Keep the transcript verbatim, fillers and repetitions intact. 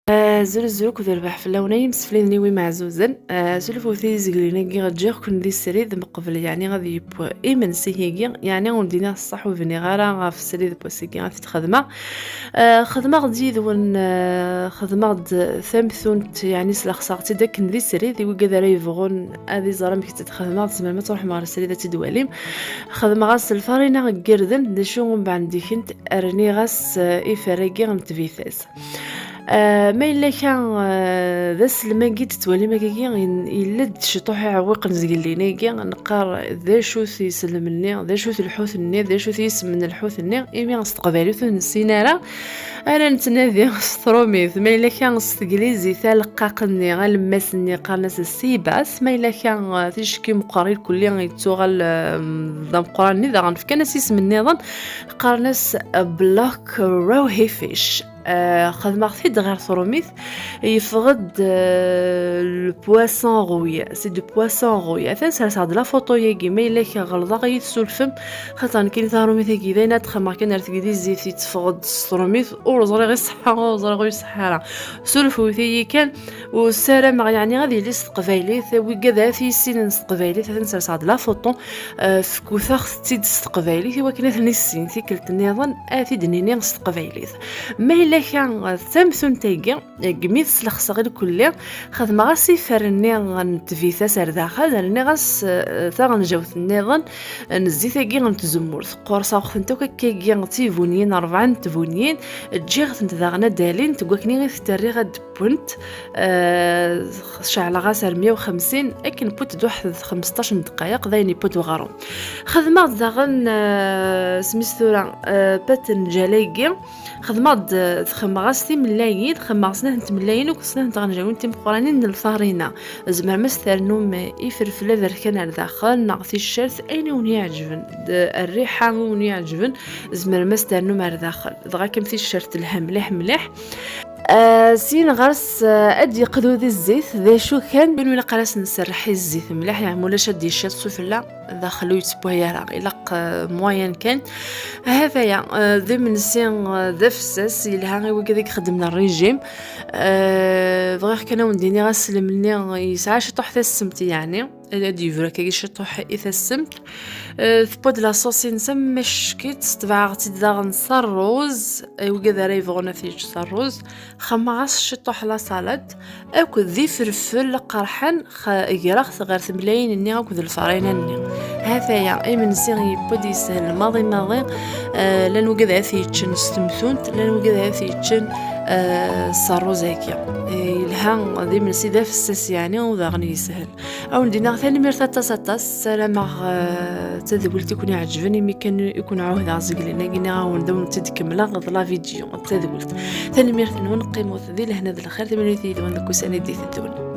Azul azul akked rrbeḥ fell-awen ay imsefliden-iw imeɛzuzen. Sulfut-iyi izeglen-agi, ǧǧiɣ-ken di srid meqbel yeɛni ad yeww imensi-agi, yeɛni ur d-iniɣ ṣṣeḥ ur bniɣ ara ɣef srid n wass-agi ad t-xedmeɣ. Xedmeɣ-d yid-wen, xedmeɣ-d tamtunt, yeɛni slexseɣ-tt-id akken di srid i wigad ara yebɣun ad iẓer amek tt-id-xedmeɣ, tzemrem ad truḥem ɣer srid ad tt-id-twalim. Xedmeɣ-as lfarina n yirden, d acu umbeɛd dikent rniɣ-as ifer-agi n tbitas. Ma yella akka, d aslem-agi d-tettwalim akagi, yella-d ciṭuḥ iɛewwiqen zgelli-nagi, neqqar d acu-t yislem-nni, d acu-t lḥut-nni, d acu-t yisem n lḥut-nni, imi s teqbaylit ur nessin ara, ara nettnadi s trumit, ma yella akka s teglizit, aleqqaq-nni, alemmas-nni, qqaren-as sea bass, ma yella akka, ticki meqqer irkelli yettuɣal d ameqqran-nni, daɣen fkan-as isem-nniḍen, qqaren-as black rauhifish. Xedmeɣ-t-id ɣer trumit, yeffeɣ-d le poisson rouille, c'est du poisson rouille. Atan serseɣ-d la photo-yagi, ma yella akka ɣelḍeɣ ad yi-tessurfem, xaṭer nekkini tarumit-agi d ayen ad xedmeɣ kan ar teglizit, yetteffeɣ-d s trumit, ur ẓriɣ iṣeḥḥa, ur ẓriɣ ur iṣeḥḥa ara. Surfewt-iyi kan, u ssarameɣ yeɛni ad yili s teqbaylit, wigad ara t-yissinen s teqbaylit, atan serseɣ-d la photo, fkut-aɣ-tt-id s teqbaylit i wakken ad t-nissin, tikkelt nniḍen ad t-id-nini s teqbaylit. Ma yella akka, d tamtunt-agi, deg mi t-slexseɣ irkelli, xedmeɣ-as ifer-nni n tbitas ar daxel, rniɣ-as taɣenjawt nniḍen n zzit-agi n tzemmurt. Qurṣeɣ-tent akk akkagi d tibunyin, rebɛa n tbunyin, ǧǧiɣ-tent daɣen ad d-alint, deg wakken i tent-rriɣ ad d-wwent. Ceɛleɣ-as ar meyya u xemsin, akken wwent-d waḥed xmesṭac n ddqayeq, d ayen yewwi-d uɣrum. Xedmeɣ-d daɣen, smis tura, patenǧal-agi, xedmeɣ-d, xemmeɣ-as timellayin, xemmeɣ snat n tmellayin akked snat n tɣenjawin timeqqranin n lfarina. Tzemrem ad s-ternum ifelfel aberkan ar daxel, neɣ ticcert, ayen i wen-iɛeǧben. D rriḥa i wen-iɛeǧben, tzemrem ad s-ternum ar daxel. Dɣa kan ticcert telha mliḥ mliḥ. Syin ɣer-s, ad d-yeqlu di zzit, d acu kan. Win ilaq ara s-nserreḥ i zzit mliḥ, yeɛni ulac ad d-yecciḍ sufella, daxel ur yettewway ara, ilaq moyen kan. Hataya, d imensi, d afessas, yelha i wigad i ixeddmen rrijim. Bɣiɣ kan ad wen-d-iniɣ aslem-nni yesɛa ciṭuḥ tassemt, yeɛni ad d-yebru akkagi ciṭuḥ i tassemt. Tewwa-d la sauce-ines am mackit, tebɛeɣ-tt-id daɣen s rruz, i wigad ara yebɣun ad t-yečč s rruz. Xemmeɣ-as ciṭuḥ la salade akked d ifelfel qerḥen, greɣ-t ɣer temlayin-nni akked lfarina-nni. Hataya, imensi yewwi-d yeshel maḍi maḍi. Llan wigad ara t-yeččen s temtunt, llan wigad ara t-yeččen s rruz-agi. Yelha, d imensi d afessas yeɛni, u daɣen yeshel. Ad wen-d-iniɣ tanemmirt aṭas aṭas, ssarameɣ d tadwilt i ken-iɛeǧben, imi kan i ken-ɛuhdeɣ zeglen-agi, nniɣ-awen-d ad wen-tt-id-kemmleɣ d la vidéo, d tadwilt. Tanemmirt-nwen, qqimut di lehna d lxir, timlilit yid-wen deg ussan i d-iteddun.